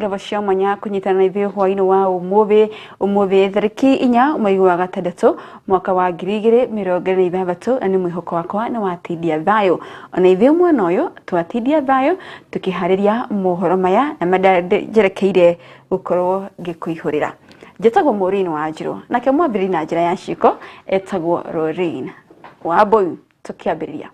Ngatho cia mwanya kũnyitana na ithuĩ hwainĩ wa ũmũthĩ. Ũmũthĩ tarĩki 4 mweri wa gatandatũ mwaka wa 2026, na nĩ mwĩhoko wakwa nĩ watindia thayũ. Ona ithuĩ mwena ũyũ twatindia thayũ tũkĩharĩria mohoro maya na marĩa njerekeire gũkorwo ngĩkũihũrĩra. Njĩtagwo Maureen Wanjirũ, nake mwambĩrĩri na njĩra ya ciĩko etagwo Lorraine Wambũi. Tũkĩambĩrĩria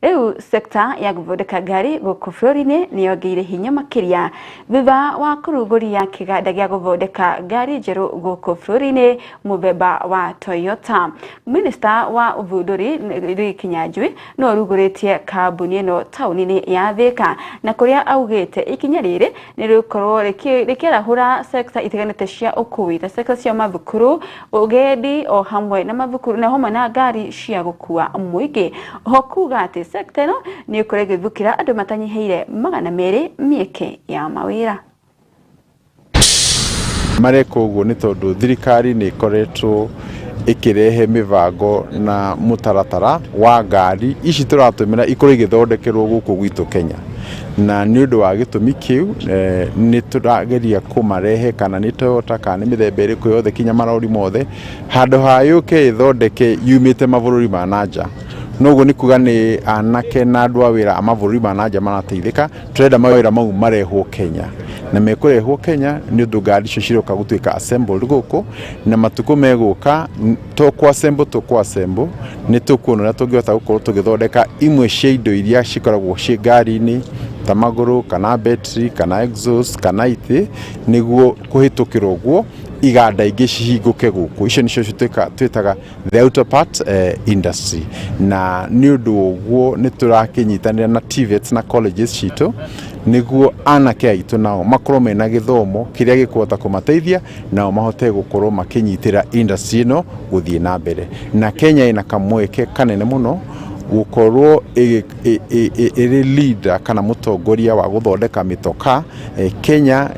rĩu, sekta ya gũthondeka ngari gũkũ bũrũri-inĩ nĩ yongereire hinya makĩria thutha wa kũrugũria kĩganda gĩa gũthondeka ngari njerũ gũkũ bũrũri-inĩ mũthemba wa Toyota. Minista wa ũthundũri Lee Kinyanjui no ũrugũrĩtie kambuni ĩno taũni-inĩ ya Thika, na kũrĩa augĩte ikinya rĩrĩ nĩ rĩgũkorwo rĩkĩarahũra sekta itiganĩte cia ũkui ta sekta cia mathukuru, ũgendi o hamwe na mathukuru na hamwe na ngari cia gũkua mũingĩ. Oho kuga atĩ sekta ĩno nĩ ĩgũkorwo ĩgĩthukĩra andũ matanyihĩire 200 mĩeke ya mawĩra. Mareka ũguo nĩ tondũ thirikari nĩ ĩkoretwo ĩkĩrehe mĩbango na mũtaratara wa ngari ici tũratũmĩra ikorwo igĩthondekerwo gũkũ gwitũ Kenya, na nĩ ũndũ wa gĩtũmi kĩu nĩ tũrageria kũmarehe, kana nĩ Toyota kana nĩ mĩthemba ĩrĩkũ yothe, kinya marori mothe, handũ ha yũke ĩthondeke yumĩte mabũrũri ma nanja. Noguo nĩ kuga nĩ anake na andũ a wĩra a mabũrũri ma nanja marateithĩka. Tũrenda mawĩra mau marehwo Kenya, na mekũrehwo Kenya nĩ ũndũ ngari icio ciroka gũtuĩka assembled gũkũ, na matukũ megũka to kũ assemble, tũkũ assemble nĩ tũkuona ũrĩa tũngĩhota gũkorwo tũgĩthondeka imwe cia indo iria cikoragwo ciĩ ngari-inĩ ta magũrũ kana battery kana exhaust kana itĩ, nĩguo kũhĩtũkĩra ũguo iganda ingĩ cihingũke gũkũ. Icio nĩcio twĩtaga the auto part industry, na nĩ ũndũ ũguo nĩ tũrakĩnyitanĩra na TVETs na colleges citũ nĩguo anake aitũ nao makorwo mena gĩthomo kĩrĩa gĩkũhota kũmateithia nao mahote gũkorwo makĩnyitĩra industry ĩno gũthiĩ na mbere. Na Kenya ĩna kamweke kanene mũno gũkorwo ĩrĩ leader kana mũtongoria wa gũthondeka mĩtoka Kenya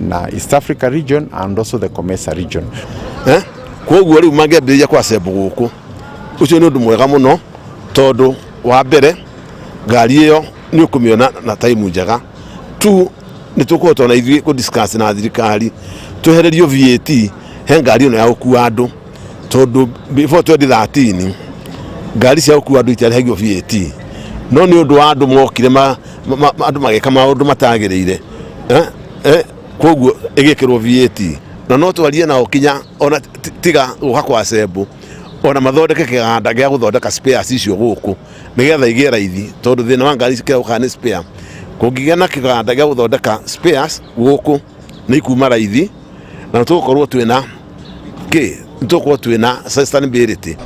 na East Africa region and also the COMESA region. Koguo rĩu mangĩambĩrĩria kwa assemble gũkũ, ũcio nĩ ũndũ mwega mũno, tondũ wa mbere ngari ĩyo nĩ ũkũmĩona na time njega. Tu nĩ tũkũhota ona ithuĩ kũ discuss na thirikari twehererio VAT he ngari ĩno ya gũkua andũ, tondũ before 2013 ngari cia gũkua andũ itiarĩhagio VAT, no nĩ ũndũ wa andũ mokire andũ magĩka maũndũ matagĩrĩire, koguo ĩgĩkĩrwo VAT. Na no twarie nao kinya ona tiga gũka kwa assemble, ona mathondeke kĩganda gĩa gũthondeka spares icio gũkũ nĩgetha igĩe raithi, tondũ thĩna wa ngari kĩrĩa gũkaga nĩ spare. Kũngĩgĩa na kĩganda gĩa gũthondeka spares gũkũ nĩ ikuma raithi, na tũgũkorwo twĩna kĩ tũgũkorwo twĩna sustainability.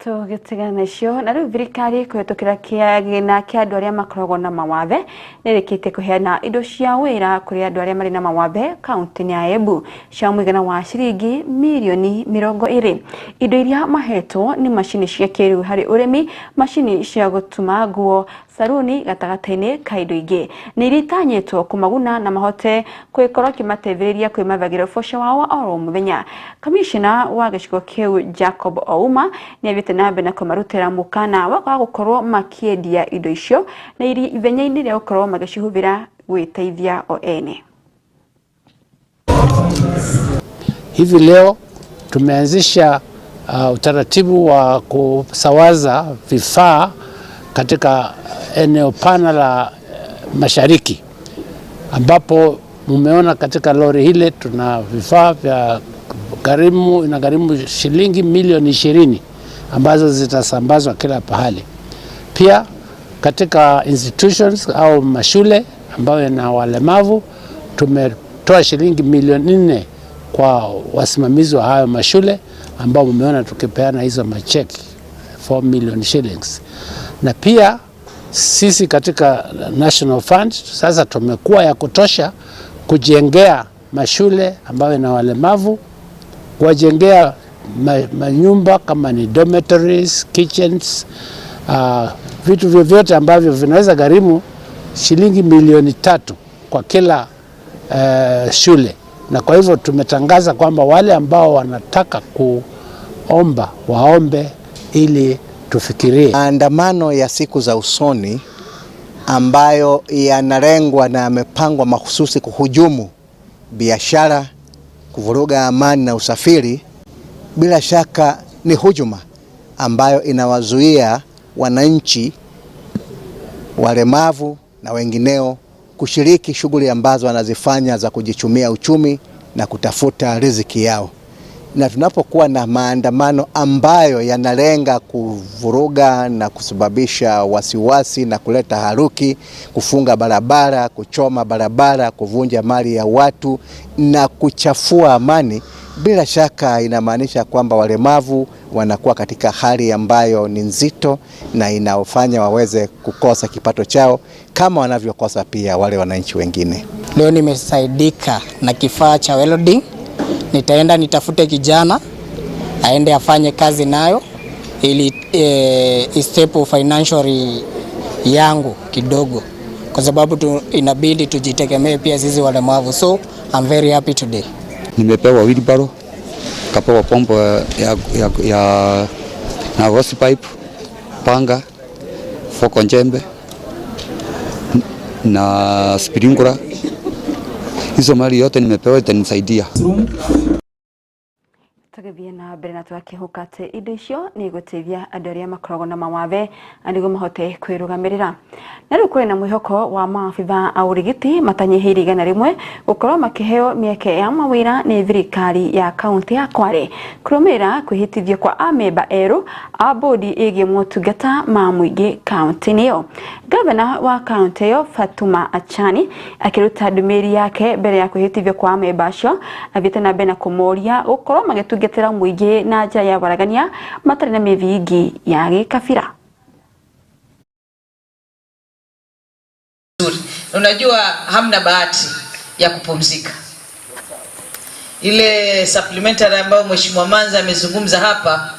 Tũgĩtigana na icio, na rĩu thirikari kũhetũkĩra kĩgĩna kĩa andũ arĩa makoragwo na mawathe nĩ ĩrĩkĩtie kũheana indo cia wĩra kũrĩ andũ arĩa marĩ na mawathe kaunti-inĩ ya Embu cia mũigana wa ciringi mirioni 20. Indo iria mahetwo nĩ macini cia kĩrĩu harĩ ũrĩmi, macini cia gũtuma nguo, saruni, gatagatĩ-inĩ ka indo ingĩ. Nĩ iria itanyĩtwo kũmaguna na mahote kwĩkorwo kĩmateithĩrĩria kwĩmathagĩra ũboco wao wa oro mũthenya. Kamishna wa gĩcigo kĩu Jacob Ouma nĩ athiĩte na mbere na kũmarutĩra mũkana wa kwaga gũkorwo makĩendia indo icio na ithenya-inĩ rĩa gũkorwo magĩcihũthĩra gwĩteithia o ene. Hivi leo tumeanzisha utaratibu wa kusawaza vifaa katika eneo pana la mashariki, ambapo mumeona katika lori hile tuna vifaa vya gharimu, inagharimu shilingi milioni 20 ambazo zitasambazwa kila pahali. Pia katika institutions au mashule ambayo yana walemavu tumetoa shilingi milioni 4 kwa wasimamizi wa hayo mashule ambao mumeona tukipeana hizo macheki 4 million shillings. Na pia sisi katika National Fund sasa tumekuwa ya kutosha kujengea mashule ambayo ina walemavu, kuwajengea manyumba kama ni dormitories, kitchens, vitu vyovyote ambavyo vinaweza gharimu shilingi milioni 3 kwa kila shule. Na kwa hivyo tumetangaza kwamba wale ambao wanataka kuomba waombe ili tufikirie. Maandamano ya siku za usoni ambayo yanalengwa na yamepangwa mahususi kuhujumu biashara, kuvuruga amani na usafiri, bila shaka ni hujuma ambayo inawazuia wananchi walemavu na wengineo kushiriki shughuli ambazo wanazifanya za kujichumia uchumi na kutafuta riziki yao. Na tunapokuwa na maandamano ambayo yanalenga kuvuruga na kusababisha wasiwasi na kuleta haruki, kufunga barabara, kuchoma barabara, kuvunja mali ya watu na kuchafua amani, bila shaka inamaanisha kwamba walemavu wanakuwa katika hali ambayo ni nzito na inaofanya waweze kukosa kipato chao kama wanavyokosa pia wale wananchi wengine. Leo nimesaidika na kifaa cha welding. Nitaenda nitafute kijana aende afanye kazi nayo ili step financially yangu kidogo, kwa sababu inabidi tujitegemee pia sisi walemavu. So I'm very happy today. Nimepewa wheelbarrow, kapewa pompo ya na hose pipe, panga, foko njembe na sprinkler. Hizo mali yote nimepewa itanisaidia. Tũgĩthiĩ na mbere na tũgakĩhuka atĩ indo icio nĩ igũteithia andũ arĩa makoragwo na mawathe nĩguo mahote kwĩrũgamĩrĩra. Na rĩu kũrĩ na mwĩhoko wa maabitha a ũrigiti matanyihĩire 100 gũkorwo makĩheo mĩeke ya mawĩra nĩ thirikari ya kaunti ya Kwale kũrũmĩrĩra kwĩhĩtithio kwa amemba erũ a bodi ĩgiĩ motungata ma mũingĩ kaunti-inĩ ĩyo. Gavana wa kaunti ĩyo Fatuma Achani akĩruta ndũmĩrĩri yake mbere ya kwĩhĩtithio kwa amemba acio athiĩte na mbere na kũmoria gũkorwo magĩtungatĩra mũingĩ na njĩra ya waragania matarĩ na mĩthingi ya gĩkabira. Unajua hamna bahati ya kupumzika. Ile supplementary ambayo Mheshimiwa Manza amezungumza hapa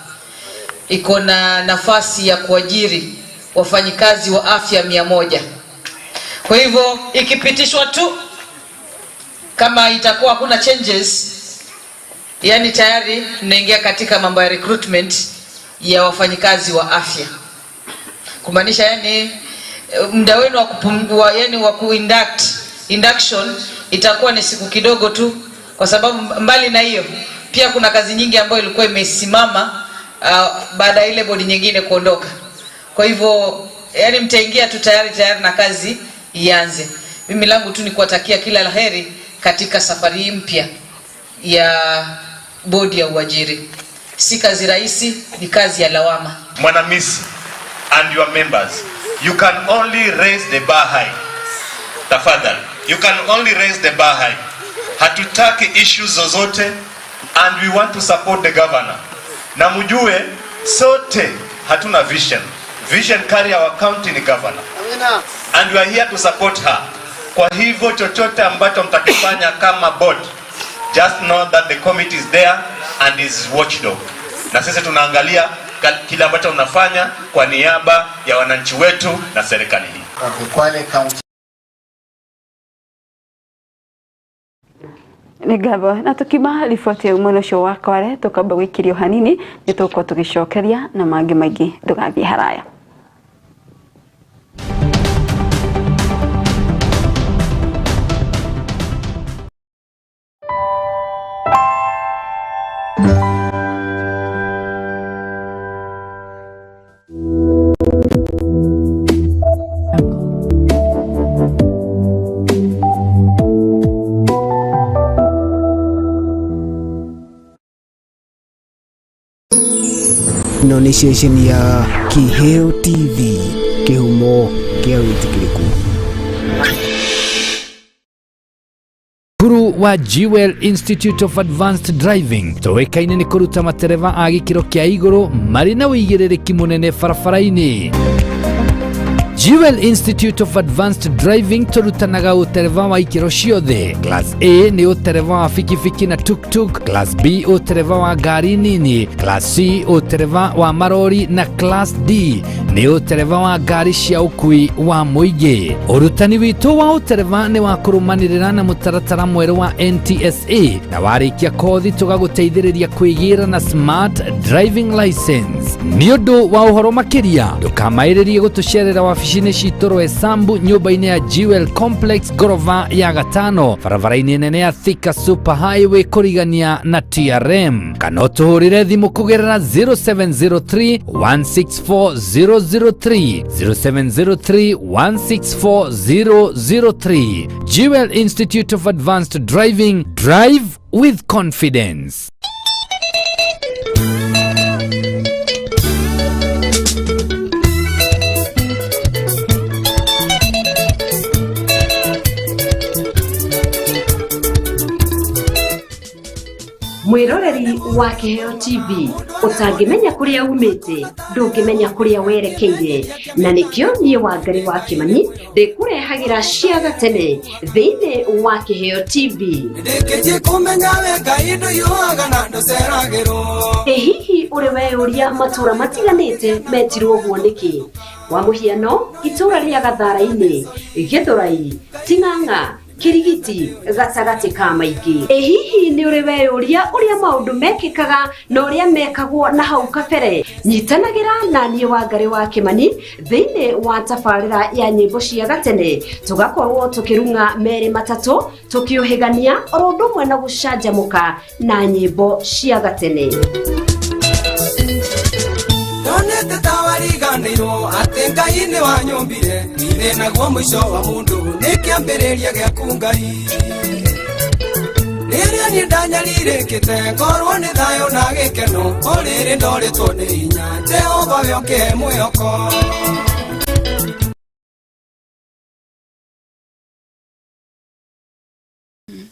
iko na nafasi ya kuajiri wafanyikazi wa afya 100. Kwa hivyo ikipitishwa tu, kama itakuwa hakuna changes, yani tayari tunaingia katika mambo ya recruitment ya wafanyikazi wa afya. Kumaanisha yani muda wenu wa kupungua, yani wa kuinduct, induction itakuwa ni siku kidogo tu, kwa sababu mbali na hiyo pia kuna kazi nyingi ambayo ilikuwa imesimama baada ya ile bodi nyingine kuondoka. Kwa hivyo yani mtaingia tu tayari na kazi ianze. Mimi langu tu ni kuwatakia kila laheri katika safari hii mpya ya bodi ya uajiri. Si kazi rahisi, ni kazi ya lawama. Mwanamisi and your members, you can only raise the bar high. Tafadhali, you can only raise the bar high. Hatutaki issues zozote and we want to support the governor. Na mjue sote hatuna vision. Vision carry our county ni governor. And we are here to support her. Kwa hivyo chochote ambacho mtakifanya kama board, just know that the committee is there and is watchdog. Na sisi tunaangalia kile ambacho mnafanya kwa niaba ya wananchi wetu na serikali hii. Nĩ ngatho na tũkiuma riboti ya mwena ũcio wa Kwale tũkamba gũikĩrio hanini nĩ tũgũkorwo tũgĩcokeria na mangĩ maingĩ ndũgathiĩ haraya. Ĩno nĩ ceceni ya Kiheo TV, kĩhumo kĩa wĩtĩkĩrĩku. Cukuru wa Jewel Institute of Advanced Driving tũĩkaine nĩ kũruta matereba a gĩkĩro kĩa igũrũ marĩ na ũigĩrĩrĩki mũnene barabara-inĩ. Jewel Institute of Advanced Driving tũrutanaga ũtereba wa ikĩro ciothe. Class A nĩ ũtereba wa bikibiki na tuktuk, Class B ũtereba wa ngari nini, Class C ũtereba wa marori na Class D nĩ Nĩ ũtereba wa ngari cia ũkui wa mũingĩ. Ũrutani witũ wa ũtereba nĩ wa kũrũmanĩrĩra na mũtaratara mwerũ wa NTSA, na warĩkia kothi tũgagũteithĩrĩria kwĩgĩra na smart driving license. Nĩ ũndũ wa ũhoro makĩria, ndũkamaĩrĩrie gũtũcerera wabici-inĩ citũ Roysambu, nyũmba-inĩ ya Jewel Complex, ngorova ya gatano, barabara-inĩ nene ya Thika Super Highway kũrigania na TRM, kana ũtũhũrĩre thimũ kũgerera 0703 164 003, 0703 164 003. Jewel Institute of Advanced Driving, drive with confidence. Mwiroreri wa Kiheo TV, utangimenya kuria umite, ndungimenya kuria werekeire, na nikio nie Wangari wa Kimani ndikurehagira cia gatene thiini wa Kiheo TV. Ndĩkĩtie kũmenya we Ngai ndũiyũaga na ndũceragĩrwo. Ĩ hihi ũrĩ weyũria matũra matiganĩte metirwo ũguo nĩkĩ? Kwa mũhiano, itũra rĩa Gathara-inĩ, Gĩthũrai, Ting'ang'a, Kirigiti, gatagatĩ ka maingĩ. Ĩ hihi nĩ ũrĩ weyũria ũrĩa maũndũ mekĩkaga na ũrĩa mekagwo na hau kabere? Nyitanagĩra na niĩ Wangari wa Kimani thĩinĩ wa tabarĩra ya nyĩmbo cia gatene, tũgakorwo tũkĩrung'a merĩ matatũ, tũkĩũhĩgania oro ũndũ ũmwe na gũcanjamũka na nyĩmbo cia gatene. Ndonete ta wariganĩirwo atĩ Ngai nĩ wanyũmbire, ithĩ naguo mũico wa mũndũ nĩ kĩambĩrĩria gĩaku Ngai. Rĩrĩa niĩ ndanyarirĩkĩte ngorwo nĩ thayũ na gĩkeno, o rĩrĩ ndorĩtwo nĩ hinya, Jehova we ũkĩhe mwĩhoko.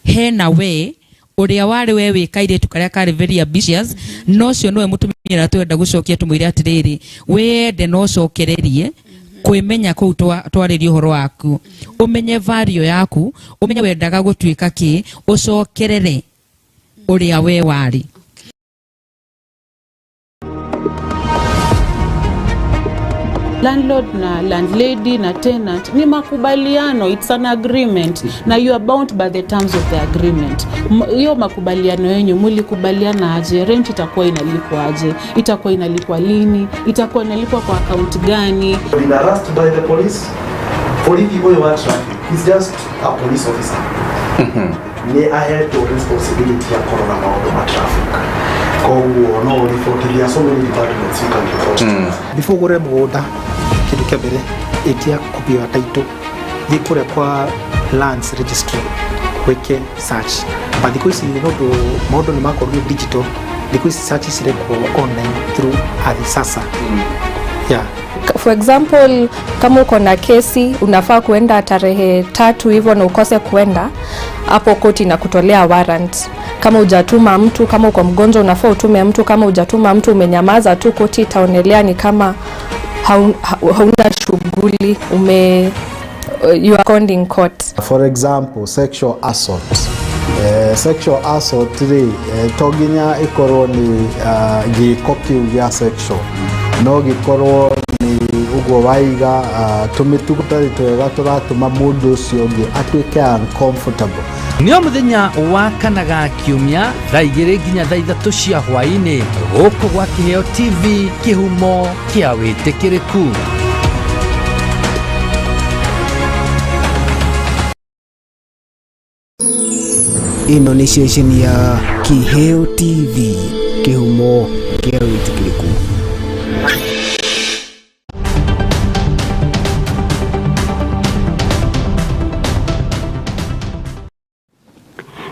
Hena we uria wari we wi kairitu karia kari very ambitious, no cio niwe mutumia uria twenda gucokia tumwire atiriri, wende no cokererie kwimenya kuu twaririe uhoro waku, umenye value yaku, umenye wendaga gutuika ki, ucokerere uria we wari. Landlord na landlady na tenant ni makubaliano, it's an agreement, na you are bound by the terms of the agreement. Hiyo makubaliano yenyu mulikubaliana aje? Rent itakuwa inalipwa aje? Itakuwa inalipwa lini? Itakuwa inalipwa kwa account gani? Been arrested by the police. Police oyo wa traffic is just a police officer. Ni ahetwo responsibility ya kũrora maũndũ ma traffic. Koguo no report, there are so many departments you can report to. Before ũgũre mũgũnda, kĩndũ kĩa mbere ĩtia copy ya title, thiĩ kũrĩa kwa lands registry wĩke search. But thikũ ici nĩ ũndũ maũndũ nĩ makorirwo digital, thikũ ici search cirekwo online through Ardhi Sasa. Yeah. For example, kama uko na kesi unafaa kuenda tarehe 3 hivyo na ukose kuenda, hapo koti na kutolea warrant. Kama hujatuma mtu, kama uko mgonjwa unafaa utume mtu, kama hujatuma mtu umenyamaza tu, koti itaonelea ni kama hauna shughuli, you are conned in court. For example, sexual assault. Sexual assault rĩ, to nginya ĩkorwo nĩ gĩko kĩu gĩa sexual, no gĩkorwo nĩ ũguo waiga, tũmĩtugo tũtarĩ twega tũratũma mũndũ ũcio ũngĩ atuĩke uncomfortable. Nĩ o mũthenya wa kana ga kiumia thaa 2 nginya thaa 3 cia hwaĩ-inĩ, gũkũ gwa Kiheo TV, kĩhumo kĩa wĩtĩkĩrĩku. Ĩno nĩ ceceni ya Kiheo TV, kĩhumo kĩa wĩtĩkĩrĩku.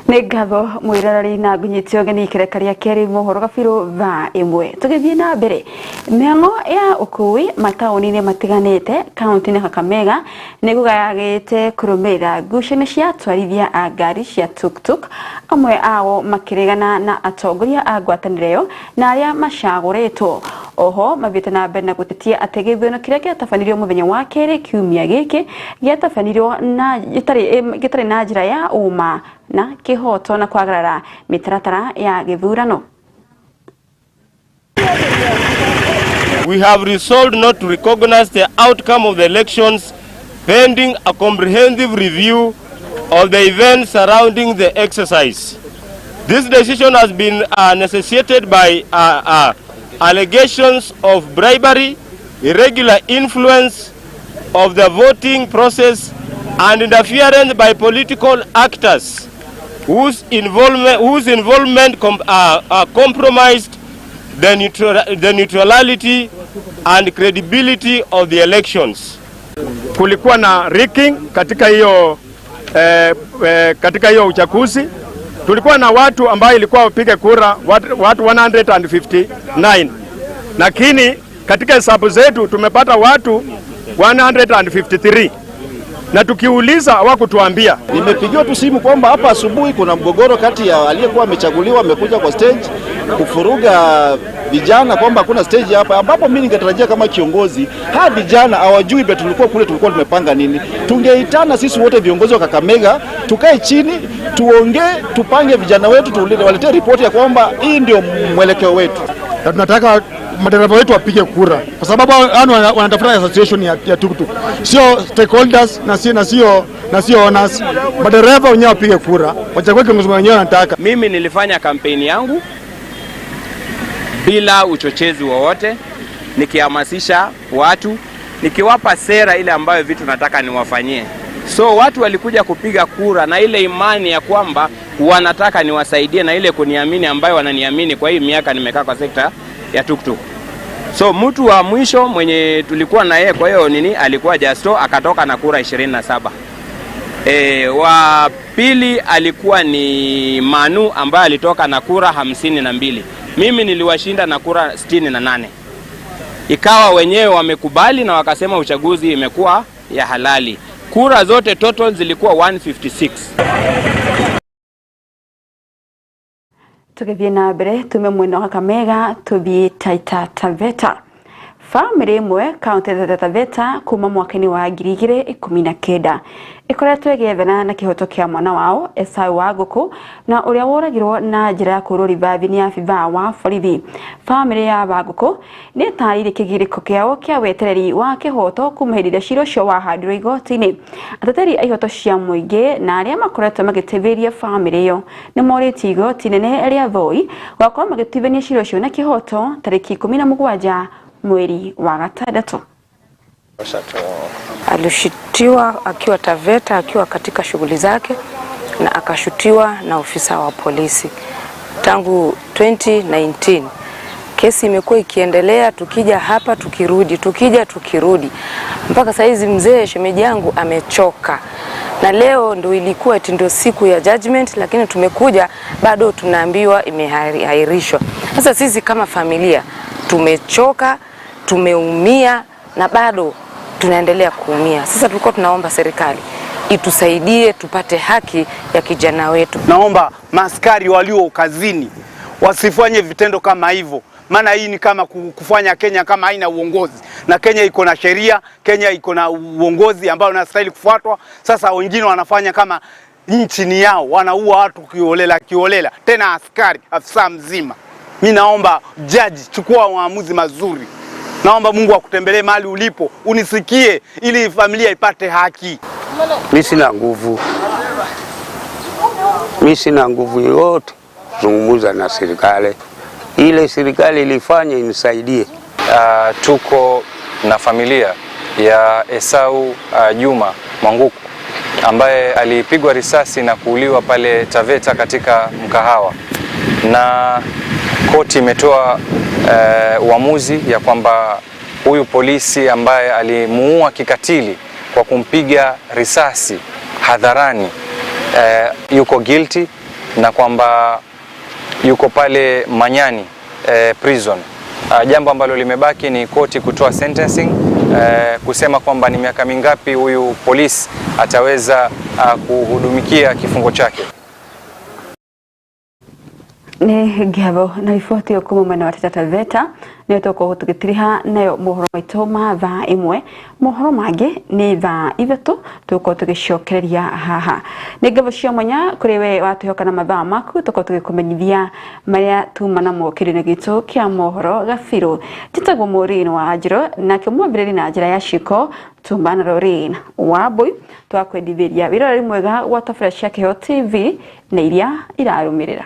Nĩ ngatho mwĩroreri na ngũnyite ũgeni ikereka rĩa kerĩ mohoro gabirũ thaa 1. Tũgĩthiĩ na mbere, mĩhang'o ya ũkui mataũni-inĩ matiganĩte kaunti-inĩ Kakamega nĩ gũgayagĩte kũrũmĩrĩra ngucanio cia atwarithia a ngari cia tuktuk, amwe ao makĩregana na atongoria a ngwatanĩro ĩyo na arĩa macagũrĩtwo. Oho mathiĩte na mbere na gũtetia atĩ gĩthurano kĩrĩa gĩatabanirio mũthenya wa kerĩ kiumia gĩkĩ gĩatabanirio na gĩtarĩ na njĩra ya ũma na kĩhoto na kwagarara mĩtaratara ya gĩthurano. We have resolved not to recognize the outcome of the elections pending a comprehensive review of the events surrounding the exercise. This decision has been necessitated by allegations of bribery, irregular influence of the voting process, and interference by political actors whose involvement compromised the neutrality and credibility of the elections. Kulikuwa na rigging katika hiyo uchaguzi. Tulikuwa na watu ambao ilikuwa wapige kura watu 159, lakini katika hesabu zetu tumepata watu 153 na tukiuliza hawakutuambia. Nimepigiwa tu simu kwamba hapa asubuhi kuna mgogoro kati ya aliyekuwa amechaguliwa amekuja kwa stage kuvuruga vijana kwamba hakuna stage hapa, ambapo mimi ningetarajia kama kiongozi, hawa vijana hawajui vile tulikuwa kule, tulikuwa tumepanga nini. Tungeitana sisi wote viongozi wa Kakamega, tukae chini, tuongee, tupange vijana wetu, waletee ripoti ya kwamba hii ndio mwelekeo wetu. Na tunataka madereva wetu wapige kura kwa sababu hao wanatafuta association ya tuktuk, sio stakeholders na sio owners. Madereva wenyewe wapige kura, wachague kiongozi wenyewe wanataka. Mimi nilifanya kampeni yangu bila uchochezi wowote, nikihamasisha watu, nikiwapa sera ile ambayo vitu nataka niwafanyie. So watu walikuja kupiga kura na ile imani ya kwamba wanataka niwasaidie na ile kuniamini ambayo wananiamini kwa hii miaka nimekaa kwa sekta ya tuktuk. So mtu wa mwisho mwenye tulikuwa na yeye kwa hiyo nini alikuwa Justo, akatoka na kura 27. Wa pili alikuwa ni Manu ambaye alitoka na kura 52. Mimi niliwashinda na kura 68. Ikawa wenyewe wamekubali na wakasema uchaguzi imekuwa ya halali. Kura zote total zilikuwa 156. Tũgĩthiĩ na mbere tume mwena wa Kakamega tũthiĩ Taita Taveta. Bamĩrĩ ĩmwe kaũntĩ ya Taita Taveta kuma mwaka-inĩ wa 2019 ĩkoretwo ĩgĩethana na kĩhoto kĩa mwana wao Esau Wangũkũ na ũrĩa woragirwo na njĩra ya kũhũrwo rithathi nĩ abithaa wa borithi. Bamĩrĩ ya Wangũkũ nĩ ĩtarĩirie kĩgirĩko kĩao kĩa wetereri wa kĩhoto kuma hĩndĩ ĩrĩa cira ũcio wahandirwo igoti-inĩ. Ateteri a ihoto cia mũingĩ na arĩa makoretwo magĩteithĩrĩria bamĩrĩ ĩyo nĩ morĩtie igoti inene rĩa Voi gũgakorwo magĩtuithania cira ũcio na kĩhoto tarĩki 17 mweri wa gatandatũ. Alishutiwa akiwa Taveta akiwa katika shughuli zake na akashutiwa na ofisa wa polisi tangu 2019. Kesi imekuwa ikiendelea, tukija hapa tukirudi, tukija tukirudi, mpaka saizi mzee shemeji yangu amechoka, na leo ndo ilikuwa eti ndio siku ya judgment, lakini tumekuja bado tunaambiwa imeahirishwa. Sasa sisi kama familia tumechoka, tumeumia na bado tunaendelea kuumia. Sasa tulikuwa tunaomba serikali itusaidie tupate haki ya kijana wetu. Naomba maaskari walio kazini wasifanye vitendo kama hivyo, maana hii ni kama kufanya Kenya kama haina uongozi, na Kenya iko na sheria, Kenya iko na uongozi ambao unastahili kufuatwa. Sasa wengine wanafanya kama nchi ni yao, wanaua watu kiholela kiholela, tena askari afisa mzima. Mi naomba jaji, chukua maamuzi mazuri. Naomba Mungu akutembelee mahali ulipo, unisikie ili familia ipate haki. Mi sina nguvu, mi sina nguvu yoyote kuzungumza na serikali. Ile serikali ilifanya inisaidie. Tuko na familia ya Esau Juma Mwanguku ambaye alipigwa risasi na kuuliwa pale Taveta katika mkahawa, na koti imetoa uamuzi ya kwamba huyu polisi ambaye alimuua kikatili kwa kumpiga risasi hadharani yuko guilty na kwamba yuko pale Manyani prison. Jambo ambalo limebaki ni koti kutoa sentencing, kusema kwamba ni miaka mingapi huyu polisi ataweza kuhudumikia kifungo chake. Nĩ ngatho na riboti ĩyo kuma mwena wa Taita Taveta nĩyo tũgũkorwo tũgĩtiriha nayo mohoro maitũ ma thaa 1. Mohoro mangĩ nĩ thaa 3 tũgũkorwo tũgĩcokereria haha. Nĩ ngatho cia mwanya kũrĩ we watwĩhoka na mathaa maku, tũkorwo tũgĩkũmenyithia marĩa tuma namo kĩrĩno gitũ kĩa mohoro gabirũ. Njĩtagwo Maureen wa Njĩro, nake mwambĩrĩri na njĩra ya ciĩko tuma na Lorraine wa Mbui. Twakwendithĩria wĩroreri mwega wa tabarĩra cia Kĩheo TV na iria irarũmĩrĩra.